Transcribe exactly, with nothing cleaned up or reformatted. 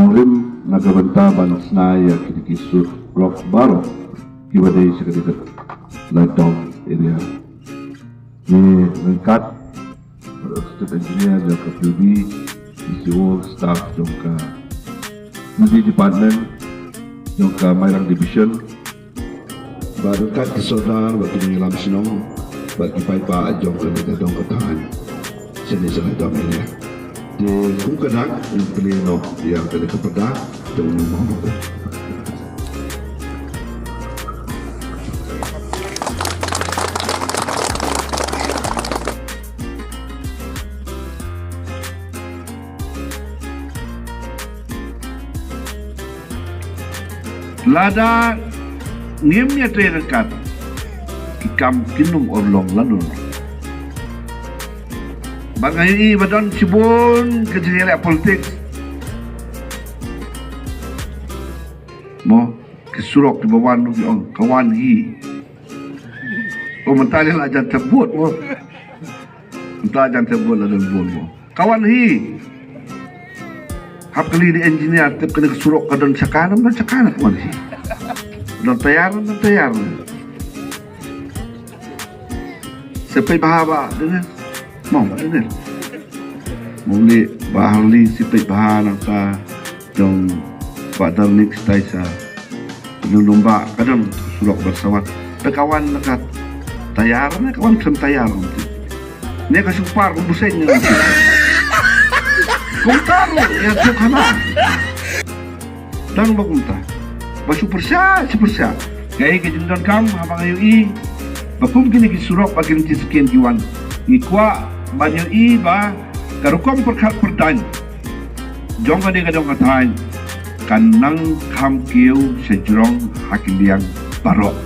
Rim na ka bynta ban shna ïa kine ki surok baroh kiba dei sha kane ka Laitdom area. Ngi ryngkat bad u Assistant Engineer jong ka P W D, E C O, staff jong ka P W D Department, jong ka Mairang Division, bad ryngkat ki sordar, bad ki nongïalam shnong, bad ki paidbah jong kane ka dong ka thaiñ shane sha Laitdom area. Te kum ka dak, ngin plie noh ïa kane ka pyrda jong u nongmaham. Lada ngim ïatrei ryngkat, ki kam kin ym urlong lano. Bad nga ïohi ba don shibun ka jingïaleh politics. Mo, ki surok kiba wan ruh ki ong ka wan hi. O, mynta lei la jan tep vote mo. Mynta jan tep vote la don bun mo. Ka wan hi. Hap kylli ïa i engineer, tip kane ka surok ka don shaka ne ym don shaka ne ka wan hi. Don tayar ne ym don tayar ne. Sa peit bha Bah Daniel. Mo Bah Daniel. Mo lei Bah Harli, sa peit bha nangta jong Bah Darnik, sa tai sa. Lum lum ba ka don surok ba sawat. Te ka wan na ka tayar ne ka wan khlem tayar. Ne ka shu par kum busein ne. Kumta ruh ïa suk hana. Dang ba kumta. Ba shu pyrshah, shu pyrshah. Kaei ka jingdonkam haba nga ïohi ba kum kine ki surok ba kin ki skin ki wan. Ngi kwah ban ïohi ba ka rukom pyrkhat pyrdaiñ jong kane ka dong ka thaiñ kan nang kham kiew sha jrong ha ki liang baroh.